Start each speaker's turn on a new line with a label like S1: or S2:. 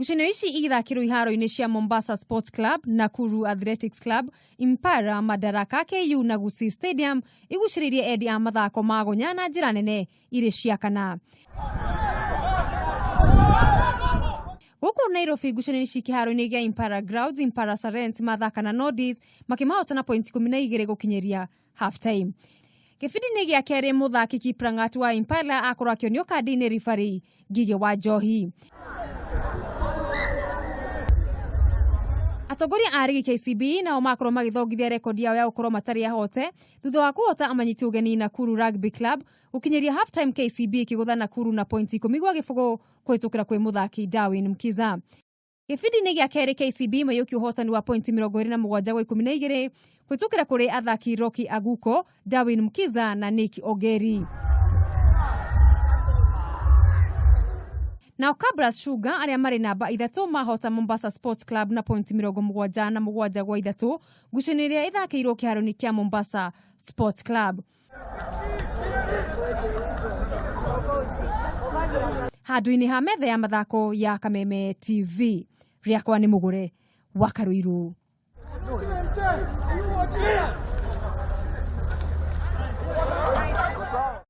S1: Ngucanio ici igĩthakĩrwo iharo-inĩ cia Mombasa Sports Club, Nakuru Athletics Club, Impara, Madaraka, KU na Gusii Stadium igucĩrĩirie endi a mathako ma gonya na njĩra nene irĩ cia kana. Gũkũ Nairobi ngucanio ici kĩharo-inĩ gĩa Impara Grounds, Impara Sarents mathaka na Nodis makĩmahota na pointi 12 gũkinyĩria half time. Gĩbindi-inĩ gĩa kerĩ mũthaki Kiplangat wa Impala akorwo akĩonio kandi nĩ ribari Ngigĩ wa Njohi. Atongoria a rigi KCB nao makorwo magĩthongithia rekondi yao ya gũkorwo matarĩ ahote thutha wa kũhota amanyiti ũgeni Nakuru Rugby Club gũkinyĩria half time KCB ĩkĩgũtha Nakuru na pointi 10-0 kũhĩtũkĩra kwĩ mũthaki Darwin Mkiza. Gĩbindi-inĩ gĩa kerĩ KCB maiyũkia ũhotani wa pointi 27-12 kũhĩtũkĩra kũrĩ athaki Rocky Aguko, Darwin Mkiza na Nick Ogeri. Nao Kabras Sugar arĩa marĩ namba 3 mahota Mombasa Sports Club na pointi 77-3 ngucanio ĩrĩa ĩthakĩirwo kĩharo-inĩ kĩa Mombasa Sports Club. Handũ-inĩ ha metha ya mathako ya Kameme TV, rĩakwa nĩ mũgũre wa Karũirũ.